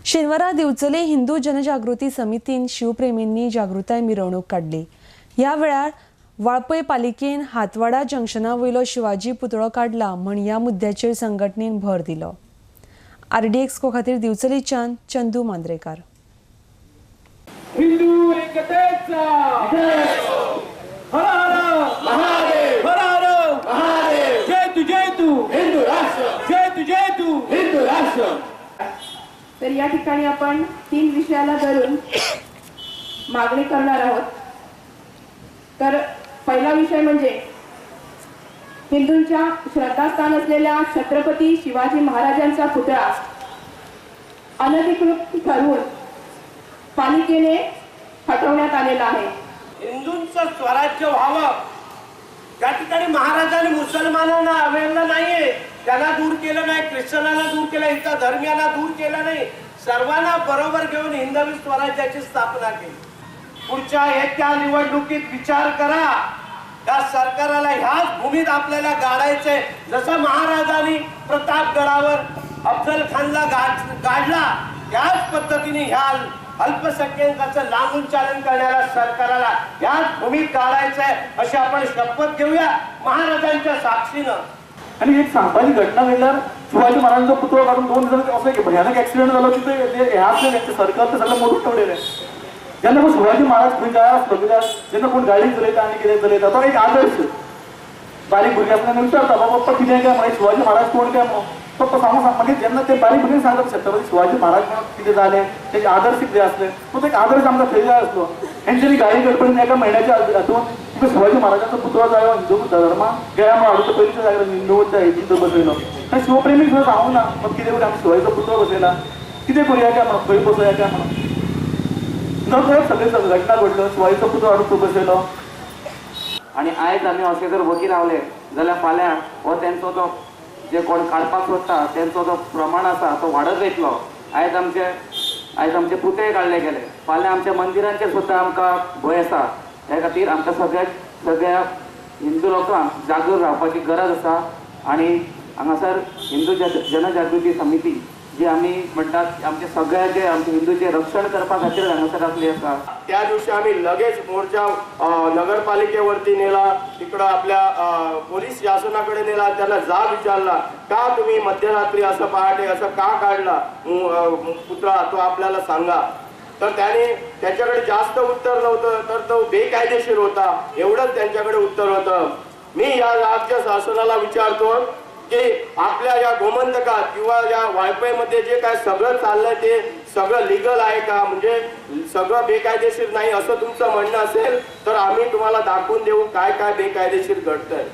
शेनवारा दिवचले हिंदू जनजागृती समितीन शिवप्रेमींनी जागृताय मिरवणूक काडली। ह्या वेळार वाळपय पालिकेन हातवाडा जंक्शना वयलो शिवाजी पुतळो काडला म्हण ह्या मुद्द्याचेर संघटनेन भर दिलो। आरडीएक्स को खातीर दिवचलेच्यान चंदू मांद्रेकार। हिंदू एकतेचा हर हर महादेव, हर हर महादेव, जय तू जय तू हिंदू राष्ट्र, जय तू जय तू हिंदू राष्ट्र। तर या ठिकाणी आपण 3 विषयाला धरून मागणी करणार आहोत। तर पहिला विषय म्हणजे हिंदूंच्या श्रद्धास्थान असलेल्या छत्रपती शिवाजी महाराजांचा पुतळा अनधिकृत ठरवून पालिकेने हटवण्यात आलेला आहे। हिंदूंचं स्वराज्य व्हावं त्या ठिकाणी महाराजांनी मुसलमानांना अवहेलना नाहीये, त्यांना दूर केलं नाही, ख्रिश्चनांना दूर केलं, इतर धर्मियांना दूर केलं नाही, सर्वांना बरोबर घेऊन हिंदवी स्वराज्याची स्थापना केली। पुढच्या येत्या निवडणुकीत विचार करा, त्या सरकाराला ह्याच भूमीत आपल्याला गाडायचंय। जसं महाराजांनी प्रतापगडावर अफजल खानला गाडला, त्याच पद्धतीने ह्या अल्पसंख्याकांचं लांबून चालन करण्याला सरकाराला याच भूमीत गाडायचंय अशी आपण शपथ घेऊया महाराजांच्या साक्षीनं। आणि एक सांगपाची घटना म्हणल्यार शिवाजी महाराजांचो पुतळो काडून 2 दिसांनी असो एक भयानक एक्सिडंट जालो की ते हे आसले तेंचे सरकार ते सगळें मोडून ठेवलेलें। जेन्ना कोण शिवाजी महाराज खंय जाय आसलो कित्याक जेन्ना कोण गाडी चलयता आनी कितें चलयता तो एक आदर्श बारीक भुरगीं आसतना विचारता बाबा पप्पा कितें काय मागीर शिवाजी महाराज कोण काय म्हणून पप्पा सांगू सांग। मागीर जेन्ना ते बारीक भुरगीं सांगतात छत्रपती शिवाजी महाराज म्हणून कितें जालें तेजे आदर्श कितें आसले तो एक आदर्श आमकां थंय जाय आसलो। हेंच्यांनी गाडी गडबडीन एका म्हयन्याच्या हातून तुका शिवाजी महाराजांचो पुतळो जायो हिंदू धर्माक गेल्या म्हणून हाडून पयलींच्या जाग्यार हिंदूच्या हितून बसयलो। आनी शिवप्रेमी सुद्दां सांगूंक ना मग कितें करूया आमी शिवाजीचो पुतळो बसयला कितें करूया काय म्हणून खंय बसोया काय म्हणून नकळत सगळे घटना घडल्यो शिवाजीचो पुतळो हाडून तो बसयलो। आनी आयज आमी अशें जर वगी रावले जाल्यार फाल्यां हो तेंचो तो जे कोण काडपाक सोदता तेंचो जो प्रमाण आसा तो वाडत वयतलो। आयज आमचे पुतळे काडले गेले, फाल्यां आमच्या मंदिरांचेर सुद्दां आमकां भंय आसा। ह्या खातीर आमकां सगळ्या हिंदू लोकांक जागृत रावपाची गरज आसा। आनी हांगासर हिंदू जनजागृती समिती जी आमी म्हणटात आमचे सगळ्यांचे आमचे हिंदूचे रक्षण करपा खातीर हांगासर आपली आसा। त्या दिवशी आम्ही लगेच मोर्चा नगरपालिकेवरती नेला, तिकडं आपल्या पोलीस शासनाकडे नेला, त्यांना जाब विचारला का तुम्ही मध्यरात्री असं पहाटे असं का काढला पुतळा तो आपल्याला सांगा। तर त्याने त्याच्याकडे जास्त उत्तर नव्हतं, तर तो बेकायदेशीर होता एवढंच त्यांच्याकडे उत्तर होतं। मी या राज्य शासनाला विचारतो की आपल्या या गोमंतकात किंवा या वाळपईमध्ये जे काय सगळं चाललंय ते सगळं लिगल आहे का, म्हणजे सगळं बेकायदेशीर नाही असं तुमचं म्हणणं असेल तर आम्ही तुम्हाला दाखवून देऊ काय काय बेकायदेशीर घडतंय।